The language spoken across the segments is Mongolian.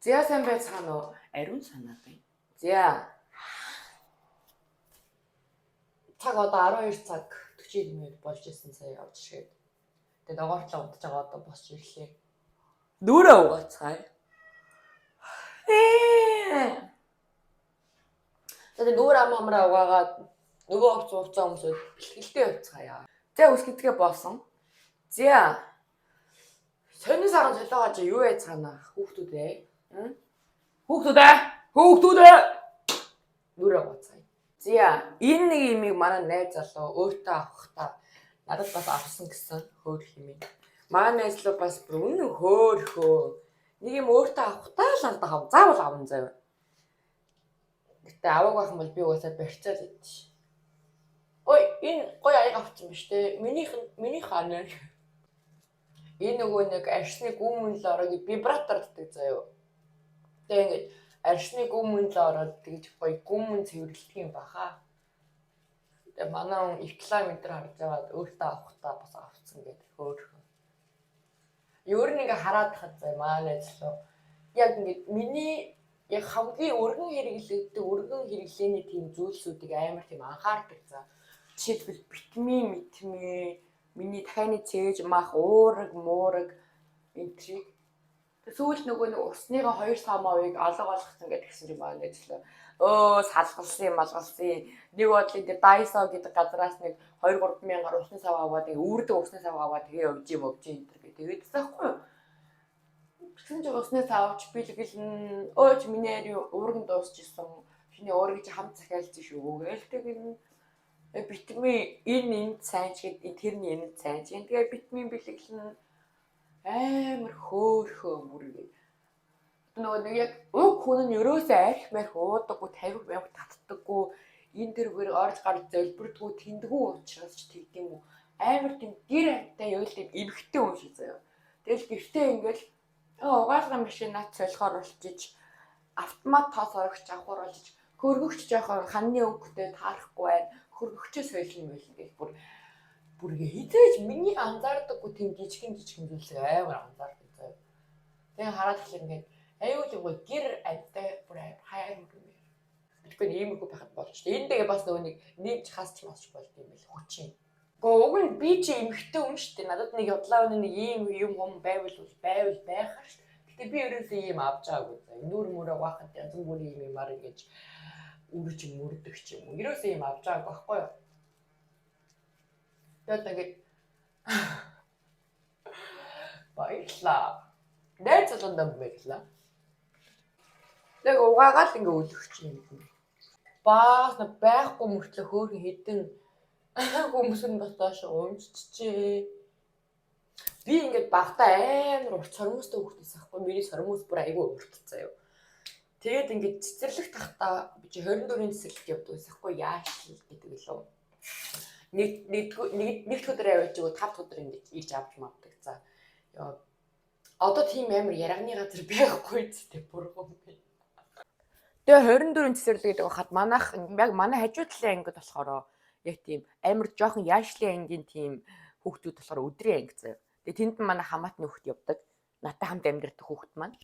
За, сайн байцгаана уу? Ариун санаа байна. За. Цаг одоо 12 цаг 40 минут болж исэн, сая явж ирэхэд. Тэгээд ногоортлоо унтж байгаа, одоо босч ирлээ. Нүрээ угаацгаая. Тэгээд нүүр ам амраа угаагаад нөгөө хувц хувцаа өмсөд бэлтгэлтэй явцгаая. За, үсгэдгээ болсон. За. Сонин саран солиогоо чи юу яцгаана хүүхдүүд ээ? Хүүхдүүд ээ! Хүүхдүүд ээ! Нүрээ угаацгаая. За, энэ нэг имийг манай найз залуу өөртөө авахдаа надад бас авсан гэсэн хөөх юм. Манай найз залуу бас бүр үнэн хөөхөө. Нэг юм өөртөө авахдаа л надад ав. Заавал аван заяа. Гэтэ аваагүй байх юм бол би угаасаа барьцаал идэв. Ой, энэ гоё аяг авчихсан ба штэ. Минийх минийх аа. Энэ нөгөө нэг арсны гүмэн л ороо вибратор гэдэг заяа. Тэгээ ингээд арсны гүмэн л ороод тэгж гоё гүмэн цэвэрлэх юм баха. Тэгээ манай хүн реклам энэ төр харж байгаад өөртөө авахдаа бас авцсан гэдэг хөөрхөн. Ер нь ингээ хараад хад заяа, манай залуу. Яг ингээд миний яг хамгийн өргөн хэрэглэгддэг, өргөн хэрэглээний тийм зүйлсүүдийг амар тийм анхаардаг за. Жишээлбэл, витамин, витамин, миний дахианы цээж мах, уураг, муураг энтрийг. Сүүл нөгөө нэг усныгаа 2 саамавыг алга болгосон гэдэг гэсэн чинь манай найзлаа. Өө, салгалсан, малгалсан. Нэг бодлын дээр Daiso гэдэг газараас нэг 2 3 мянгаар усны сав аваад, тэгээ үүрдэг усны сав аваад, тэгээ явж юм өвж энэ төр гэх. Тэгээд таахгүй юу? Тэгсэн чинь усны савч бэлгэлнэ. Өөч, миний ари уурган дуусчихсан. Чиний уургийг чи хамт захиалсан шүү гээл тэгнэ. Витамин энэ энэ сайн ч гээд тэрний энэ сайн ч. Тэгээ витамин бэлгэлнэ, амар хөөхөө бүргээ. Нөгөө нэг яг уг хүн нь ерөөсөө арх марх уудаггүй, тавих мянга татдаггүй, энэ тэргээр орж гарч залбирдгүү, тэндгүү учраас ч тэгдэм үү. Амар тийм гэр амьтай яг л тийм эмхтэй хүн шиг заяа. Тэгэл гэртээ ингээл угаалгын машинаа солихоор болчиж, автомат тоос орогч авахар болчиж, хөргөгч жоохон ханны өнгөтэй таарахгүй байна. Хөргөгчөө солино мэлнэ гэх бүр бүр хизээж миний анзаардаггүй тийм жижигэн жижигэн зүйлсийг амар анзаардаг заяа. Тэгээ хараад тэгэхээр ингээд аюул л гоё гэр амьтай бүр амар хайр хүрмээр. Тэгэхгүй иймэрхүү байхад болж шүү. Энэ тэгээ бас нөгөө нэг нэмж хасч масч болд юм байл хүчин. Гэхдээ уг нь би чи эмхтэй хүн шүү дээ. Надад нэг ядлаа нэг ийм юм хум байвал бол байвал байхаар шүү. Гэтэ би ерөөсөө ийм авч байгаагүй заяа. Нүүр мөрөө угаахад янз бүрийн юм юмар ингэж үрж мөрдөх ч юм уу. Ерөөсөө ийм авч байгаагүй байхгүй юу? Тэгээд ингээд баярлаа. Найз залуундаа баярлаа. Яг угаагаал ингээ өлөгч юм. Баас байхгүй мөртлөө хөөрхөн хідэн хүмүүс нь бас доош унжчихжээ. Би ингээд багтаа амар урт сормуустай хүүхдээс ахгүй. Миний сормуус бүр айгүй урт заяа. Тэгээд ингээд цэцэрлэг тахта би чи 24-ийн цэцэрлэгт явдаг байсан хгүй, яашл гэдэг лөө. Нэг нэг нэг нэг өдөр аваач өгөө, 5 дахь өдөр ингээд ирж авч мавдаг. За. Яа. Одоо тийм амар ярганы газар байхгүй зү, бургуун би. Тэгээ 24-ийн цэцэрлэг гэдэг хад манайх яг манай хажуу талын ангид болохоор яг тийм амар жоохон яашлын ангийн тийм хүүхдүүд болохоор өдрийн анги заяа. Тэгээ тэнд нь манай хамаатны хүүхд явдаг. Надтай хамт амьдардаг хүүхд маань.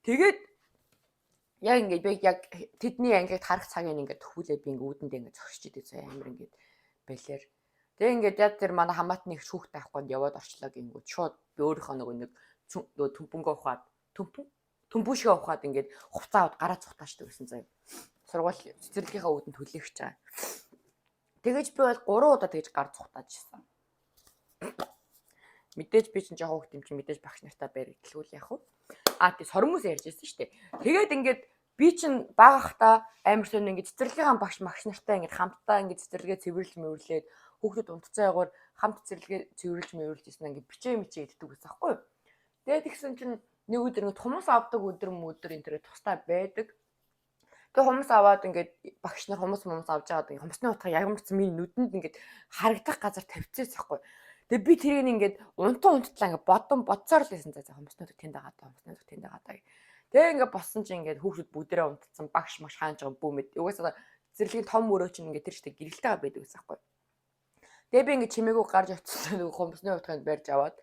Тэгээд яг ингээд би яг тэдний ангид харах цагийг ингээд төхүүлээд би ингээд үүдэндээ ингээд зогсож идэг заяа, амар ингээд бэлэр. Тэгээ ингээд яг тэр манай хамаатны их хүүхд авахгүй яваад орчлоо гингүүд шууд би өөрийнхөө нөгөө нэг нөгөө төмпөнгөө ухаад, төмпөн төмпүүшгээ ухаад, ингээд хувцас аваад гараа цухтаашдаг гэсэн заяа. Сургууль цэцэрлэгийнхаа үүдэнд хүлээх гэж байгаа. Тэгэж би бол 3 удаа тэгэж гар цухтаажсэн. Мэдээж би чинь жоохон хүүхд юм чинь мэдээж багш нартаа баригдлгүй л яг уу. А тий, сормуус ярьж байсан шүү дээ. Тэгээд ингээд би чинь багахта амар сонь ингээд цэцэрлэгийн багш магш нартай ингээд хамтдаа ингээд цэцэрлэгээ цэвэрлж мэвэрлээд, хүүхдүүд унтцсан ягуур хамт цэцэрлэгээ цэвэрлж мэвэрлж ирсэн, ингээд бичээ мичээ иддэг гэсэн аахгүй юу. Тэгээд тэгсэн чинь нэг өдөр ингээд хумс авдаг өдөр мөдөр энэ төр тусдаа байдаг. Тэгээ хумс аваад ингээд багш нар хумс мумс авч байгаад ингээд хумсны утга яг юмсан миний нүдэнд ингээд харагдах газар тавьчихсан байхгүй. Тэгээ би тэрийг ингээд унтан унттлаа ингээд бодон бодсоор л байсан, за за, хумсны утга тэнд байгаа даа, хумсны утга тэнд байгаа даа. Тэгээ ингээд болсон чинь ингээд хүүхдүүд бүгдээрээ унтцсан, багш маш хаанч байгаа бүүмэд. Угаасаа зэрлэгийн том өрөө чинь ингээд тэр чигтээ гэрэлтэйгээ байдаг гэсэн байхгүй. Тэгээ би ингээд чимээгүй гарч очсон, нөгөө хумсны утганд барьж аваад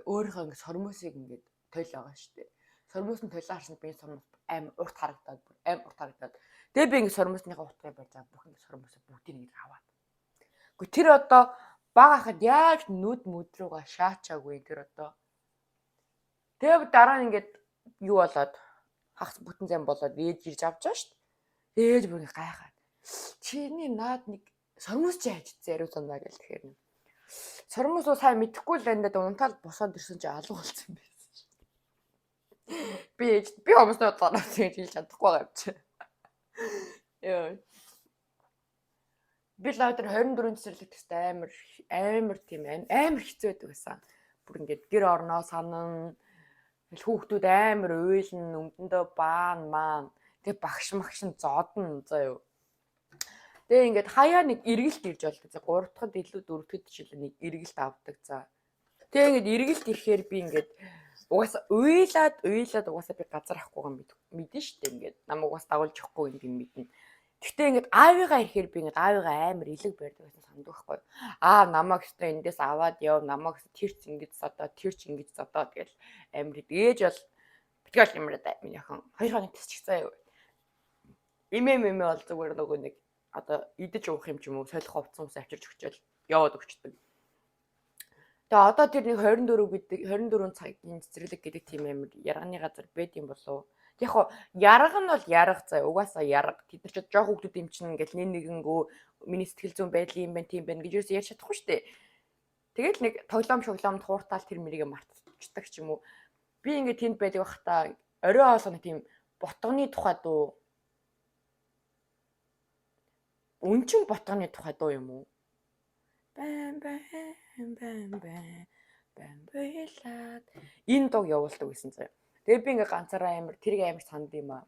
өөрийнхөө ингээд сормуусыг ингээд тойл байгаа шүү дээ. Сормуус нь толио харсан би сормуус аим урт харагдаад, бүр аим урт харагдаад. Тэгээ би ингэ сормуусныхаа утгыг барьж байгаа бүх ингэ сормуусаа бүгдийг ингэ аваад. Гэхдээ тэр одоо бага хахад яаж нүд мүд рүүгээ шаачаагүй тэр одоо. Тэгээ дараа нь ингээд юу болоод хагас бүтэн зам болоод ээж ирж авч байгаа шүү дээ. Ээж бүр ингэ гайхаад. Чиний наад нэг сормуус чи хайжсэн ариу цанаа гэл тэгэхээр нь. Сормуус уу сайн мэдэхгүй л байна даа унтаал босоод ирсэн чи алга болсон юм байсан шүү. Би ээж би хүмүүстэй бодлоо гэж хэлж чадахгүй байгаа юм чи. Йоо. Би л өдөр 24 цэцэрлэг тест амар амар тийм амар хэцүү байдаг гэсэн. Бүр ингээд гэр орноо санана. Тэгэл хүүхдүүд амар уйлна, өмдөндөө баан маан. Тэг багш магш нь зодно заяа. Тэгээ ингээд хаяа нэг эргэлт ирж болдог. За 3 дахьд илүү 4 дахьд жил нэг эргэлт авдаг. За. Тэгээ ингээд эргэлт ирэхээр би ингээд угаасаа уйлаад уйлаад угаасаа би газар авахгүй юм мэдэн штэ ингээд намайг угаас дагуулж явахгүй юм би мэднэ. Гэхдээ ингээд аавыгаа ирэхээр би ингээд аавыгаа амар илэг барьдаг гэсэн санддаг байхгүй. Аа намайг өстой эндээс аваад яв, намайг тэр ч ингэж зодоо, тэр ч ингэж зодоо тэгэл амар хэд ээж бол битгий бол юм да миний охин 2 хоног тисчих заяа. Имээ мэмээ бол зүгээр нөгөө нэг одоо идэж уух юм ч юм уу солих хувцас ус авчирч өгчөөл яваад өгчдөг. Тэгээ одоо тэр нэг 24 гэдэг 24 цагийн цэцэрлэг гэдэг тийм амар ярганы газар байд юм болов уу? Яг хоо ярга нь бол ярга заа угаасаа ярга. Тэд нар ч жоох хүүхдүүд юм чинь ингээл нэг нэгэнгөө миний сэтгэл зүйн байдал юм байна тийм байна гэж юус ярьж чадахгүй шүү дээ. Тэгэл нэг тоглоом шоглоом тууртаал тэр мэрийг мартчихдаг ч юм уу. Би ингээд тэнд байдаг байхдаа орой хоолгоно тийм ботгоны тухай дуу өнчин ботгоны тухай дуу юм уу? Бам бам бам бам бам байлаад энэ дуу явуулдаг гэсэн заяа. Тэгээ би ингээ ганцаараа амар тэрийг амар санд юм аа.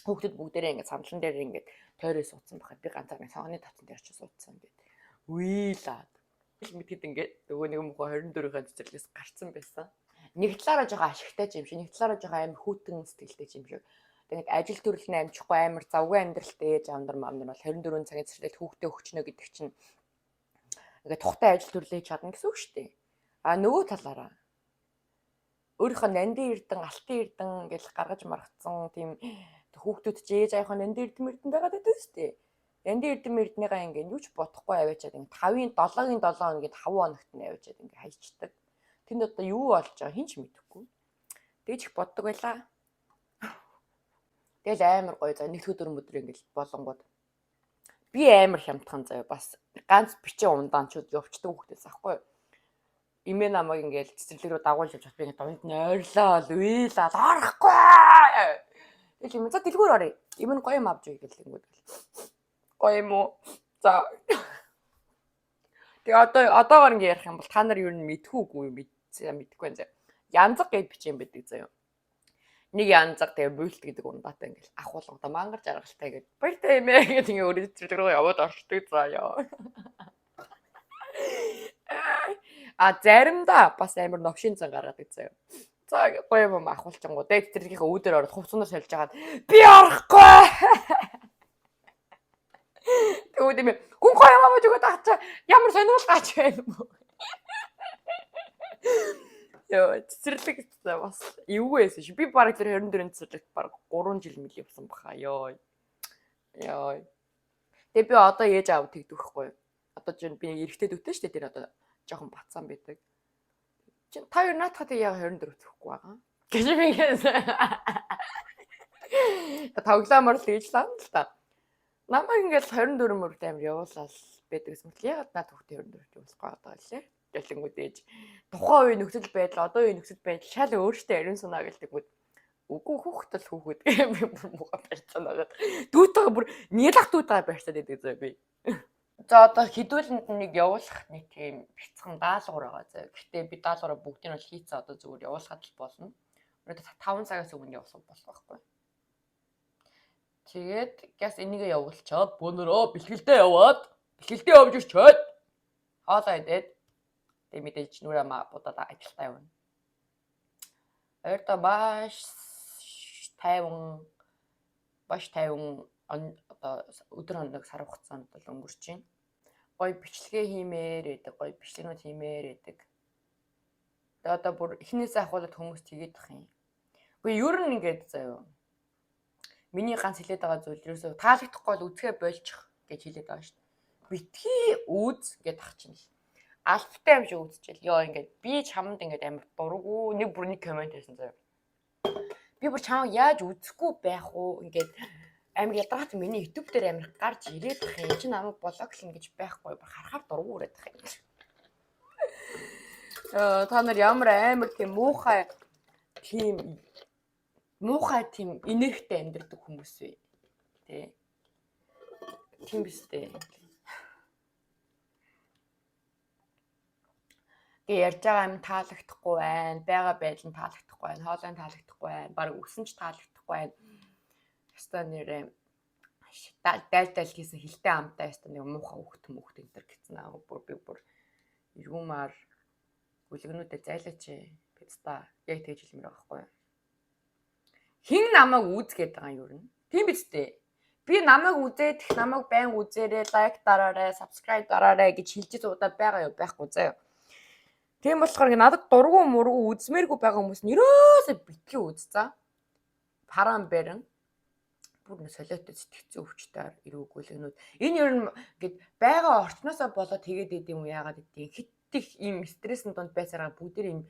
Хүүхдүүд бүгдээрээ ингээ самлан дээр ингээ тойроо суудсан байхад би ганцаараа сонгоны тавцан дээр очиж суудсан ингээд. Уйлаад. Мэдхэд ингээд нөгөө нэг мөхөө 24-ийн цэцэрлэгээс гарцсан байсан. Нэг талаараа жоохон ашигтай юм шиг, нэг талаараа жоохон амар хүйтэн сэтгэлтэй юм шиг. Тэгээд ажил төрөл нь амжихгүй амар завгүй амьдралтай ээж аав нар мам нар бол 24 цагийн цэцэрлэгт хүүхдээ өгчнө гэдэг чинь ингээд тухтай ажил төрлөө хийж чадна гэсэн үг шүү дээ. А нөгөө талаараа өөрийнхөө нандин эрдэн, алтын эрдэн гэж гаргаж маргацсан тийм хүүхдүүд ч ээж аавынхаа нандин эрдэн мэрдэн байгаад байдаг шүү дээ. Нандин эрдэн мэрднийгаа ингээд юу ч бодохгүй аваачаад ингээд 5-ын 7-ын 7 хоног 5 хоногт нь аваачаад ингээд хайчдаг. Тэнд одоо юу болж байгаа хин ч мэдэхгүй. Тэгж их боддог байлаа. Тэгэл амар гоё заа нэг өдөр мөдөр ингээд болонгууд би амар хямдхан заяа бас ганц бичээ ундаанчуд явцдаг хүүхдээс аахгүй юу. Имээ намайг ингээд цэцэрлэг рүү дагуулж явж би ингээд дунд нь ойрлоо, уйлаад орохгүй. Тэгэл юм за дэлгүүр оръё. Им нь гоё юм авч өгье гэлэнгүүд. Гоё юм уу? За. Тэгээ одоо одоогор ингээд ярих юм бол та нар юу н мэдхүүгүй юм мэдэхгүй байна заяа. Янзаг гэж бичээ юм байдаг заяа. Нэг янзаг тэгээ буйлт гэдэг ундаатай ингээл ахуулгада мангар жаргалтай гэд баяртай юм ээ гэдэг ингээ өөрөө цэцэрлэг рүү яваад орчдөг заяа. А заримдаа бас амар новшин зан гаргадаг заяа. За гоё юм ахуулчингуу тэгээ цэцэрлэгийнхээ үүдээр ороод хувцснаар солиж хагаад би орохгүй. Тэгвэл юм хүн гоё юм аваад өгөөд ачаа ямар сонирхол гаач байна юм бэ? Йоо, цэцэрлэг бас эвгүй байсан шүү. Би бараг тэр 24 цэцэрлэгт бараг 3 жил мэл явсан баха. Йоо. Йоо. Тэгээ би одоо ээж аав тэгдэг байхгүй юу? Одоо чинь би эрэгтэй дүүтэй шүү дээ. Тэр одоо жоохон бацаан байдаг. Чин та хоёр наатахад яг 24 цэхгүй байгаа. Гэж би ингэсэн. Тоглоомор л хийж лаа л та. Намайг ингээл 24 мөрөд амир явуулаад байдаг гэсэн мэт яагаад наад хүүхдээ 24 явуулахгүй байгаа лээ. Гэлэнгүүд ээж тухайн үеийн нөхцөл байдал одоо үеийн нөхцөл байдал шал өөртөө ариун санаа гэлтэгүүд үгүй хүүхэд л хүүхэд би бүр муухай барьцаа нагаад дүүтэйгээ бүр нялх дүүтэйгээ барьцаад байдаг зөө би. За одоо хідүүлэнд нэг явуулах нэг тийм бяцхан даалгавар байгаа зөө. Гэтэ би даалгавраа бүгдийг нь бол хийцээ одоо зүгээр явуулахад л болно. Өнөөдөр 5 цагаас өмнө явуулах болох байхгүй. Тэгээд гяс энийгээ явуулчаад бөөнөрөө бэлгэлдээ яваад бэлгэлдээ явж ирчээд хоолоо идээд тэг мэдээж нүрээ маа будаад ажилдаа явна. Ойртоо маш тайван одоо өдөр хоног сар хугацаанд бол өнгөрч байна. Гоё бичлэгээ хиймээр байдаг, гоё бичлэгнүүд хиймээр байдаг. Тэгээ одоо бүр эхнээсээ ахуулаад хүмүүс тэгээд ах юм. Үгүй ер нь ингээд заяа. Миний ганц хэлээд байгаа зүйл ерөөсөө таалагдахгүй бол үзэхээ больчих гэж хэлээд байгаа шүү дээ. Битгий үз гэдээ ах чинь л. Алфтай юм шиг үзчихэл. Йоо ингээд би чамд ингээд амар дургу нэг бүр нэг комент хийсэн заяа. Би бүр чамайг яаж үзэхгүй байх уу? Ингээд амар ядаргаат миний YouTube дээр амар гарч ирээд ах юм. Чи намайг блоклно гэж байхгүй. Бүр харахаар дургу үрээд ах юм. Та нар ямар амар тийм муухай тийм муухай тийм энергитэй амьдардаг хүмүүс вэ? Тэ? Тийм биз дээ. Тэгээ ярьж байгаа юм таалагдахгүй байна, байгаа байдал нь таалагдахгүй байна, хоолой нь таалагдахгүй байна, бараг өсөн ч таалагдахгүй байна. Ёстой нэрээ дайл дайл хийсэн хилтэй амтай ёстой нэг муухай хүүхд мөхт энэ төр гэсэн аа бүр би бүр эргүүмаар бүлгэнүүдэд зайлаач пицца яг тэгж хэлмээр байгаа байхгүй юу? Хин намайг үз гэдэг байгаа юм юу? Тийм биз дээ. Би намайг үзээд их намайг байн үзээрэй, лайк дараарай, subscribe дараарай гэж хэлж удаа байгаа юу? Байхгүй заяа. Тийм болохоор ингээ надад дургу мургу үзмээргүй байгаа хүмүүс нь ерөөсөө битгий үз за. Паран барин бүр нэг солиотой сэтгцэн өвчтөр эрүүгүүлгнүүд. Энэ ер нь ингээд байгаа орчноосоо болоод тэгээд идэм үү яагаад идэм хит их ийм стрессийн дунд байцаараа бүгдээр ийм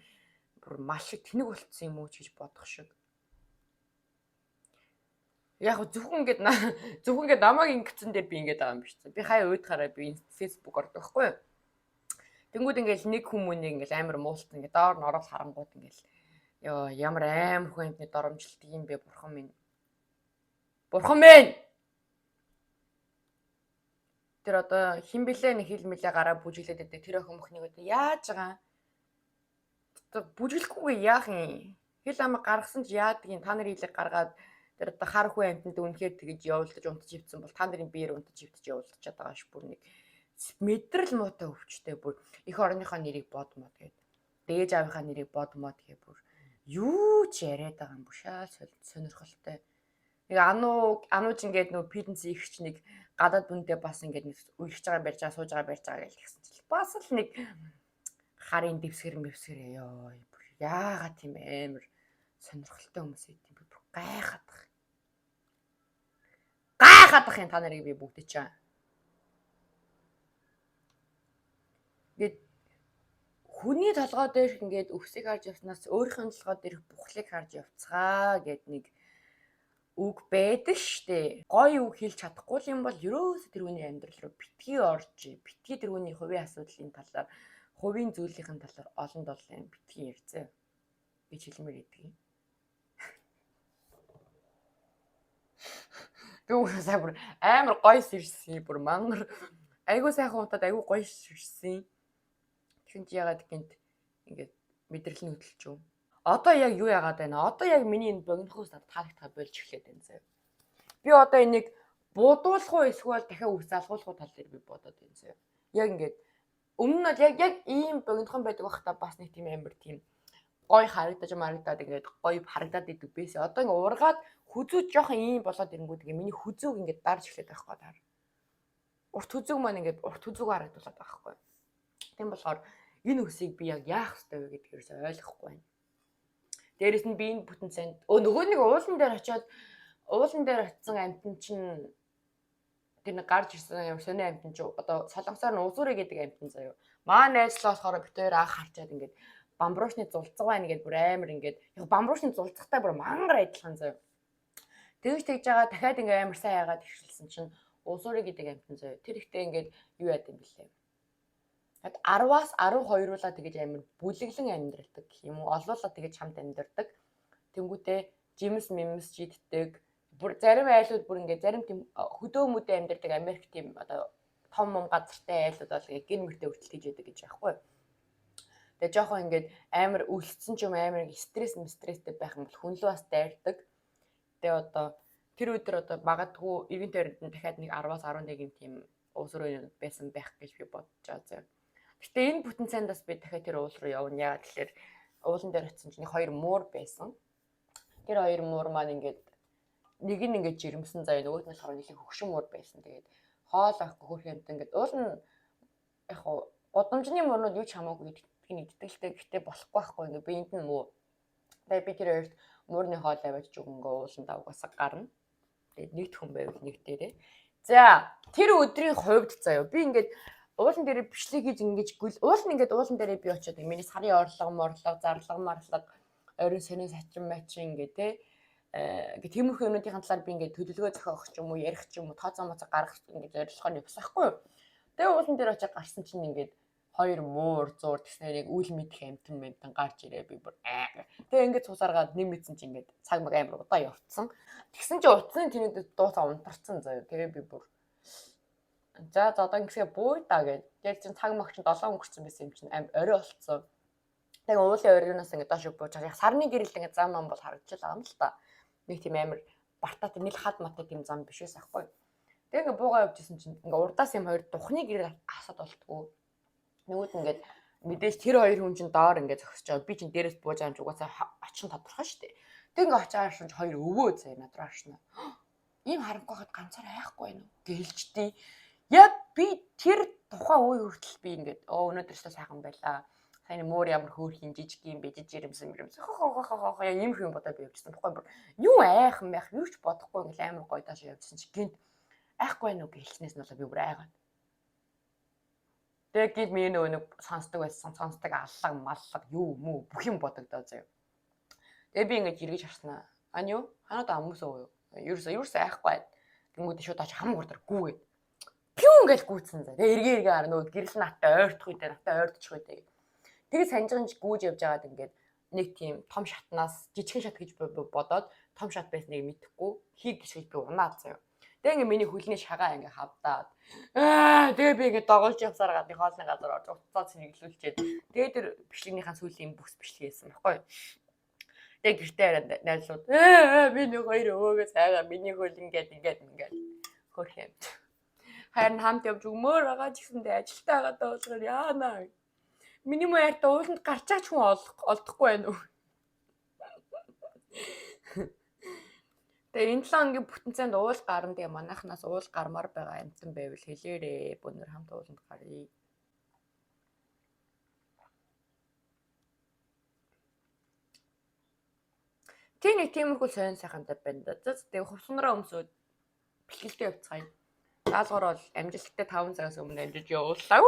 бүр мал шиг тэнэг болцсон юм уу ч гэж бодох шиг. Яг зөвхөн ингээд зөвхөн ингээд намайг ингэсэн дээр би ингээд байгаа юм биш. Би хаяа уйдахаараа би Facebook ордог байхгүй юу? Тэнгүүд ингээл нэг хүмүүнийг ингээл амар муултан ингээд доор нь ороод харангууд ингээл ёо ямар амар хүн амтны доромжилт юм бэ бурхан минь. Бурхан минь. Тэр одоо хин блэ нэг хил мэлээ гараа бүжиглээд байдаг тэр охин мөхнийг одоо яаж байгаа? Одоо бүжиглэхгүйгээ яах юм? Хил ам гаргасан ч яадгийн та нарын хилийг гаргаад тэр одоо хар хүн амтанд үнэхээр тэгэж явуулдаж унтаж ивдсэн бол та нарын биеэр унтаж ивдэж явуулдаж байгаа ш бүр нэг мэдрэл муутай өвчтэй бүр эх орныхоо нэрийг бодмод гээд дээж аавынхаа нэрийг бодмод гээ бүр юу ч яриад байгаа юм бүр шаал сонирхолтой. Нэг анууж ингээд нөө пиденс ихч нэг гадаад бүндээ бас ингээд нэг үерхэж байгаа барьж байгаа сууж байгаа барьж байгаа гэж тэгсэн чил бас л нэг харын дэвсгэр мэвсгэр ёо бүр яагаад тийм амар сонирхолтой хүмүүс байд юм бэ бүр гайхаад байх. Гайхаад байх юм та нарыг би бүгд чаа. Ингээд хүний толгой дээр ингээд өвсийг харж явснаас өөрийнх нь толгой дээрх бухлыг харж явцгаа гэд нэг үг байдаг штэ. Гоё үг хэлж чадахгүй юм бол ерөөсө тэр хүний амьдрал руу битгий орж, битгий тэр хүний хувийн асуудлын талаар, хувийн зүйлийн талаар олон доллын битгий ярьцээ гэж хэлмээр идэг юм. Би угаасаа бүр амар гоё сэрсэн бүр мангар айгуу сайхан удаад айгуу гоё сэрсэн. Тэгсэн чи ягаад гинт ингээд мэдрэл нь хөдөлж юу? Одоо яг юу яагаад байна? Одоо яг миний энэ богинохоос надад таалагдахаа болж эхлээд байна заяа. Би одоо энийг буудуулах уу эсвэл дахиад үс залгуулах уу тал дээр би бодоод байна заяа. Яг ингээд өмнө нь бол яг ийм богинохон байдаг байхдаа бас нэг тийм амар тийм гоё харагдаж марагдаад ингээд гоё харагдаад идэг байсан. Одоо ингээд ургаад хүзүү жоохон ийм болоод ирэнгүүт ингээд миний хүзүүг ингээд дарж эхлээд байгаа байхгүй таар. Урт хүзүүг маань ингээд урт хүзүүг харагдуулаад байгаа байхгүй. Тийм болохоор энэ үсийг би яг яах ёстой вэ гэдгийг ерөөсөй ойлгохгүй байна. Дээрэс нь би энэ бүтэн санд нөгөө нэг уулан дээр очиод уулан дээр очисон амьтан чинь тэр нэг гарч ирсэн ямар сонио амьтан чинь одоо солонгосоор нь узури гэдэг амьтан заяа. Маа найз л болохоор бит хоёр анх харчаад ингээд бамбруушны зулцга байна гэдээ бүр амар ингээд яг бамбруушны зулцгатай бүр мангар адилхан заяа. Тэгж тэгж байгаа дахиад ингээд амар сайн яагаад ихшилсэн чинь узури гэдэг амьтан заяа. Тэр ихтэй ингээд юу яд юм бэлээ. 10-аас 12-уулаа тэгэж амар бүлэглэн амьдралдаг гэх юм уу? Олуулаа тэгэж хамт амьдардаг. Тэнгүүтээ жимс мэмс жиддэг. Бүр зарим айлууд бүр ингээд зарим тийм хөдөө мөдөө амьдардаг Америк тийм одоо том мом газартай айлууд бол ингээд гин мөртөө хүртэл тийж яадаг гэж байхгүй. Тэгээ жоохон ингээд амар өлссөн ч юм амар стресс стресстэй байх юм бол хүн лөө бас дайрдаг. Тэгээ одоо тэр өдөр одоо магадгүй эргэн тойронд нь дахиад нэг 10-аас 11 тийм уус руу байсан байх гэж би бодож байгаа зөө. Гэтэ энэ бүтэн цайндаас би дахиад тэр уул руу явна. Яагаад гэхээр уулан дээр очисон чинь хоёр муур байсан. Тэр хоёр муур маань ингээд нэг нь ингээд жирэмсэн заяа, нөгөөд нь болохоор нэлээд хөгшин муур байсан. Тэгээд хоол авахгүй хөрх юмт ингээд уул нь яг гудамжны муурнууд юу ч хамаагүй гэдгийг иддэг л дээ. Гэтэ болохгүй байхгүй ингээд би энд нь муу. Тэгээд би тэр хоёрт Муурны хоол аваад ч өгөнгөө ууландаа угаасаа гарна. Тэгээд нэгт хүн байвал нэг дээрээ. За, тэр өдрийн хувьд заяа би ингээд уулан дээрээ бичлэг хийж ингэж гүл уул нь ингээд уулан дээрээ би очиод миний сарын орлого, морлого, зарлага, марлага, оройн сонин сачин мачин ингээд те ингээ тиймэрхүү юмнуудын талаар би ингээд төлөвлөгөө зохиох ч юм уу, ярих ч юм уу, тооцоо моцоо гаргах ингээд зорилгоор явсан хгүй юу. Тэгээ уулан дээр очиод гарсан чинь ингээд хоёр муур зуур гэснээр яг үл мэдэх амтан мэмтэн гарч ирээ би бүр аа. Тэгээ ингээд цусааргаад нэм мэдсэн чинь ингээд цаг маг амар удаа явцсан. Тэгсэн чинь утасны тэнүүд дууцаа унтарцсан заяа. Тэгээ би бүр за за одоо ингэсгээ бууя да гэж. Тэгээд чинь цаг маг чинь 7 өнгөрцөн байсан юм чинь аим орой болцсон. Тэгээ уулын оройноос ингээд доош бууж яг сарны гэрэл ингээд зам ам бол харагдчихлаа юм л та. Нэг тийм амар бартаатай нийл хад матай тийм зам биш байсан аахгүй. Тэгээ ингээд буугаа явж исэн чинь ингээд урдаас юм хоёр духны гэрэл асаад болтгоо. Нөгөөд ингээд мэдээж тэр хоёр хүн чинь доор ингээд зогсож байгаа. Би чинь дээрээс бууж байгаа юм чи угаасаа очин тодорхой шүү дээ. Тэг ингээд очиж харсан чи хоёр өвөө заяа над руу харшна. Ийм харанхуй хад ганцаар айхгүй байна уу гэлждээ. Яг би тэр тухайн үе хүртэл би ингээд оо өнөөдөр ч сайхан байлаа. Сайн муур ямар хөөрхөн жижиг юм бэ жижиг юмсан юм. Хо хо хо хо хо яг ийм юм бодоо би явчихсан. Баггүй бүр юу айхан байх юу ч бодохгүй ингээд амар гоё тааш явчихсан чи гинт айхгүй байна уу гэлснээс нь болоо би бүр айгаад. Тэгээ гид миний нөгөө нэг сонсдог байсан, сонсдог аллаг, маллаг юу мүү бүх юм бодогдоо заяа. Тэгээ би ингэж эргэж харснаа. Ань юу? Ханаад амус уу юу? Ерөөсөө айхгүй. Тэнгүүд шууд очиж хамаг урдаар гүүгээд. Пүн гэж гүйцсэн заа. Тэгээ эргээ эргээ хараа нөгөө гэрэл наттай ойртох үедээ наттай ойртчих үедээ. Тэгээ санжигч гүүж явж байгаад ингээд нэг тийм том шатнаас жижигхэн шат гэж бодоод том шат байсныг мэдэхгүй хийг гიშгэж би унаад заяа. Тэгээ ингээ миний хөлний шагаа ингээ хавдаад аа тэгээ би ингээ доголж явсаар гадны хоолны газар орж утсаа цэнэглүүлчихэд тэгээ тэр бичлэгнийхаа сүүлийн бүхс бичлэг хийсэн баггүй. Тэгээ гэртээ хараад найзлууд аа би нэг хоёр өвөөгөөс айгаа миний хөл ингээд ингээд ингээд хөрх юм. Харин хамт явж өгмөр байгаа ч гэсэндээ ажилтаа байгаа даа болохоор яана. Миний муу хайртай ууланд гарчаач хүн олдохгүй байна уу? Тэгээ энэ 7 хоногийн бүтэн цайнд уул гарна. Тэгээ манайхнаас уул гармаар байгаа амтан байвал хэлээрээ. Бөөнөр хамт ууланд гаръя. Тэг нэг тиймэрхүү сонин сайхантай байна да. За тэгээ хувцснараа өмсөөд бэлтгэлтэй явцгаая. Даалгавар бол амжилттай 5 цагаас өмнө амжиж явууллаа.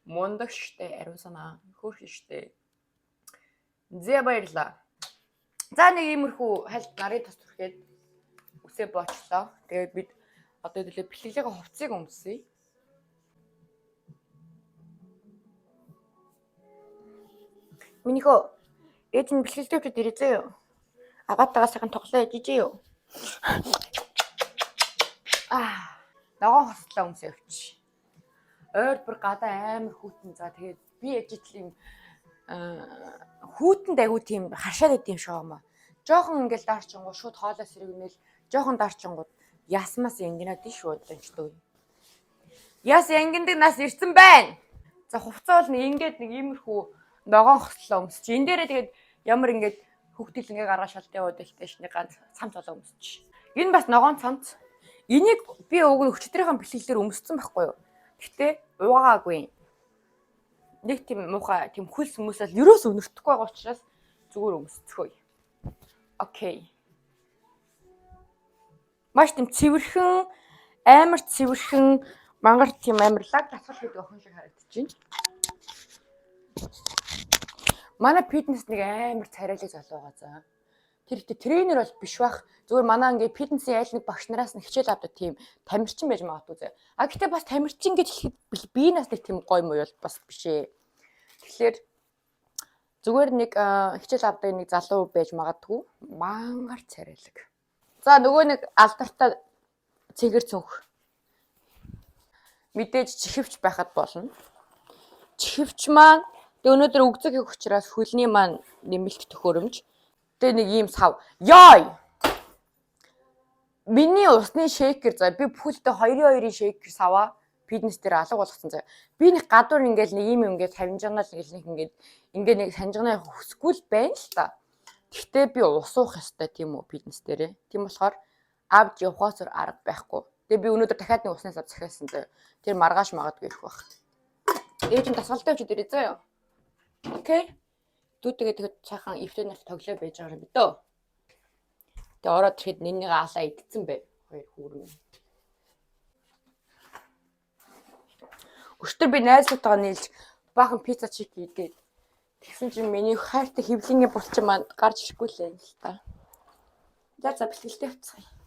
Мундаг штэ, ариун санаа, хөөрхөн штэ. Зэ баярлаа. За нэг иймэрхүү хальт нарын тос түрхээд үсээ боочлоо. Тэгээд бид одоо хэдүүлээ бэлтгэлийнхээ хувцсыг өмсөе. Минийхөө ээж нь бэлтгэлтэй өчөд ирээ зөө. Агаатайгаа сайхан тоглоо ижижээ юу. Аа, ногоон хослоо өмсөө явчих. Ойр бүр гадаа амар хүүтэн. За тэгээд би ээжтэл юм хүүтэнд айгуу тийм харшаад байд юм шиг юм аа. Жохон ингээл даарчингууд шууд хоолой сэргэнэл жохон даарчингууд ясмаас янгинаад иш ууданчдаг. Яс янгиндаг нас ирсэн байна. За хувцас бол нэг ингээд нэг иймэрхүү ногоон хослоо өмсч. Энэ дээрээ тэгээд ямар ингээд хүүхдэл ингээ гаргаа шалт яваад байлтай ш нэг ганц цамц болоо өмсч. Энэ бас ногоон цамц. Энийг би уг нь өчтөрийнхөө бэлтгэлээр өмссөн байхгүй юу? Гэтэ угаагаагүй. Нэг тийм муухай тийм хөлс хүмүүсэл ерөөс өнөртөхгүй байгаа учраас зүгээр өмсцгөөе. Окей. Маш тийм цэвэрхэн, амар цэвэрхэн, мангар тийм амар лаг дасгал хийдэг охин шиг харагдаж байна. Манай фитнес нэг амар царайлаг залуу байгаа заа. Тэр ихтэй тренер бол биш бах. Зүгээр манай ингээ фитнесийн айл нэг багш нараас нь хичээл авдаг тийм тамирчин байж магадгүй заа. А гэтээ бас тамирчин гэж хэлэхэд би нас нэг тийм гоё муу бол бас биш ээ. Тэгэхээр зүгээр нэг хичээл авдаг нэг залуу байж магадгүй. Мангар царайлаг. За нөгөө нэг алдартай цэгэр цүнх. Мэдээж чихвч байхад болно. Чихвч маань тэг өнөөдөр өгзөг хийх учраас хөлний маань нэмэлт төхөөрөмж. Тэгээ нэг ийм сав. Йой! Миний усны шейкер заа би бүхэлдээ 2-2-ын шейкер саваа фитнес дээр алга болгосон заа. Би нэг гадуур ингээл нэг ийм юм ингээд тавинжганаал нэг ингээд ингээ нэг санжганаа явах хүсэхгүй л байна л та. Гэхдээ би ус уух ёстой тийм үү фитнес дээрээ. Тийм болохоор авч явахаас өөр арга байхгүй. Тэгээ би өнөөдөр дахиад нэг усны сав захиалсан заа. Тэр маргааш магадгүй ирэх байх. Ээж нь дасгалтай өчөд ирээ заа. Окей. Дүүтэйгээ тэгэхэд сайхан эвтэй нарт тоглоо байж байгаа юм дөө. Тэгээ ороод ирэхэд нэнийгээ алаа идсэн бэ. Хоёр хүүрмэн. Өчтөр би найзлуутайгаа нийлж баахан пицца чик идээд тэгсэн чинь миний хайртай хэвлэнгийн булчин маань гарч ирэхгүй лээ л та. За за, бэлтгэлтэй явцгаая.